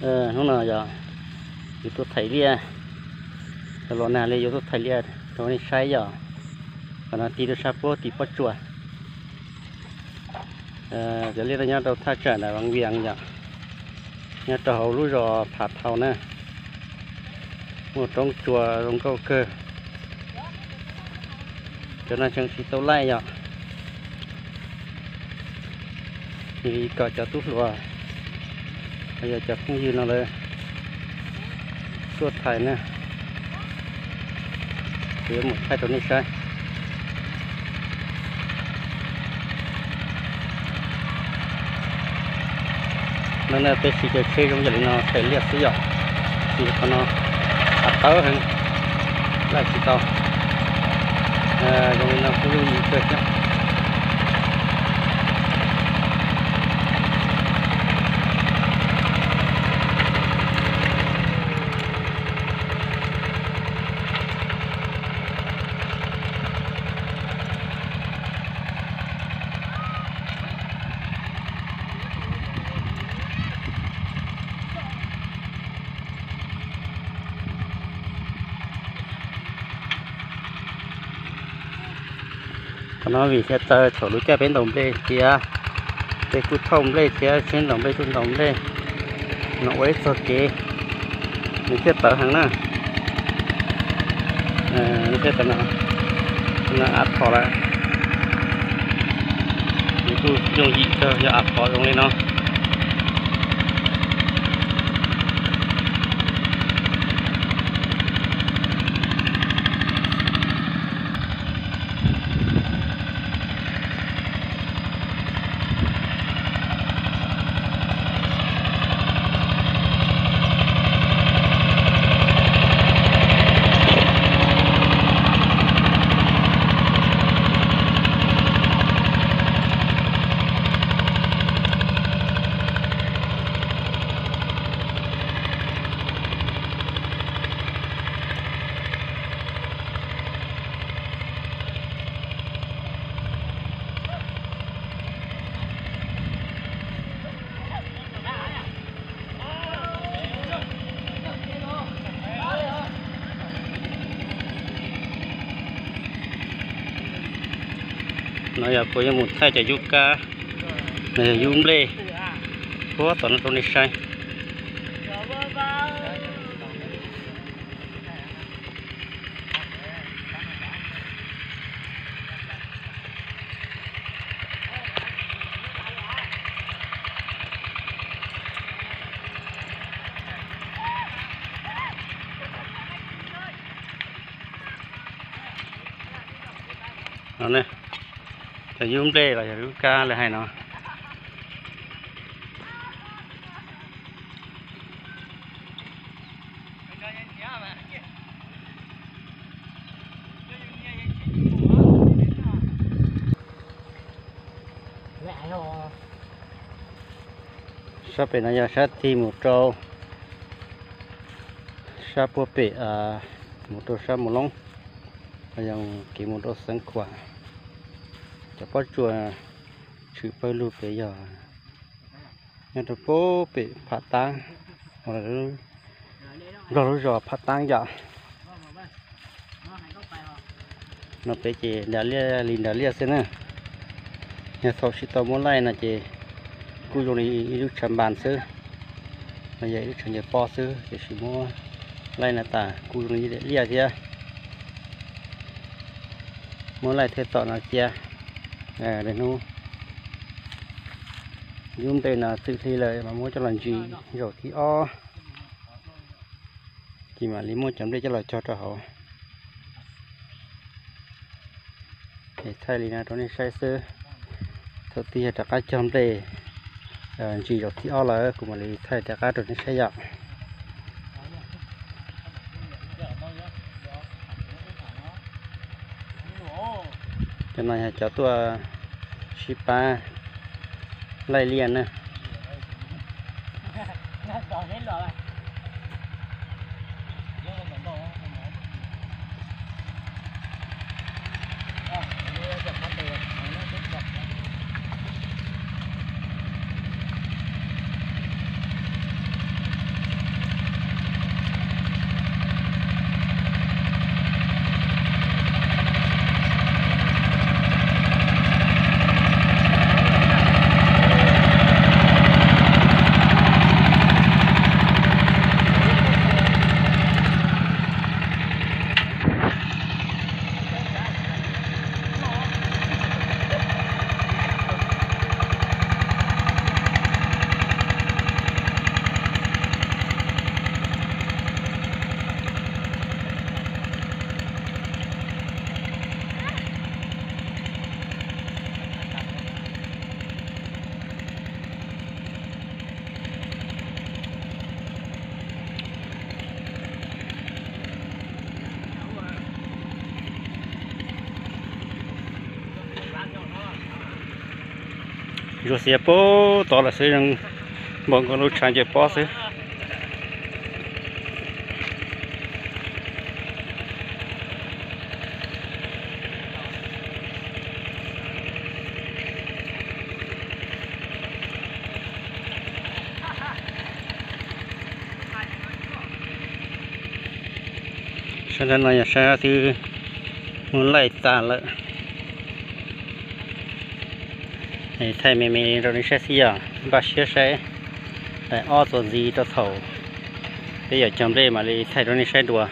Hnub no yog yuav tuaj thaij liaj, los nag li yuav tuaj thaij liaj rau nej saib yom. Qhov no tig rau sab puag tim pob tsuas. Cov liaj no nyob rau thaj tsam nram Vaj Vias yom, nyob rau hauv lub zos Phav Thau na. Muaj roob tsua zoo nkauj kawg. Cov no tseem tsis tau laij yom. Yog li kom cov tub hluas los yog cov phooj ywg no lawv tuaj thaij na, kuv yuav mus thaij rau nej saib. No na peb siv cov tsheb zoo yam li no thaij liaj xwb yom. Siv qhov no av tawv heev, laij tsis tau. Zoo li no kuj yooj yim kawg thiab. Qhov no vim thiaj txawv thaum lub caij peb ntaus nplej thiab, peb kuj thauj nplej thiab tsheb ntaus nplej tuaj ntaus nplej no ua ib txog kev, nws thiaj tawv heev na. Nws thiaj tawv no, no av phom lawm. Nws kuj yooj yim kawg yog av phom zoo li no. No yog kuv yuav mus thaij cov yub kab, no yog yub nplej, puag tom no rau nej saib. Cov yub nplej los yog yub kab lawv hais no. Sab pem no yog sab tig mus rau sab puag pem, mus rau sab Mus Loob, yog kev mus rau Xeev Khuam. Cov pob tsuas tshwm pawg lug pem yog nyob rau puag pem Pham Taab, nplog lub zos Pham Taab yom. No pem ces nram liaj li nram liaj xwb na. Yog thaum tsis tau muab laij no ces kuj zoo li ib lub tshav npas xwb, no yog ib lub tshav ncaws pob xwb, tiam sis muab laij no tas kuj zoo li liaj thiab. Muab laij thiaj tom no cia. Lwm hnub yub nplej no txwm hli lawm mas muab coj los ntsis zaum thib ob, ces mam li muab cov nplej coj los cog rau hauv. Es thaij li no rau nej saib xwb. Thaum twg yog rov qab cog nplej ntsis zaum thib ob lawm kuv mam li thaij rov qab rau nej saib yom. Cov no yog cov tuaj sib pab laij liaj na. Ntsuag xiav puag tod lawm xwb, zoo npaum nkaus lub tshav ncaws pob xwb. Sab nrab no yog sab twb muab laij tag lawm. Thaij me me rau nej saib xwb yog npaj siab saib. Daim ob txuas ntxiv rau thaum peb yuav cog nplej mam li thaij rau nej saib dua.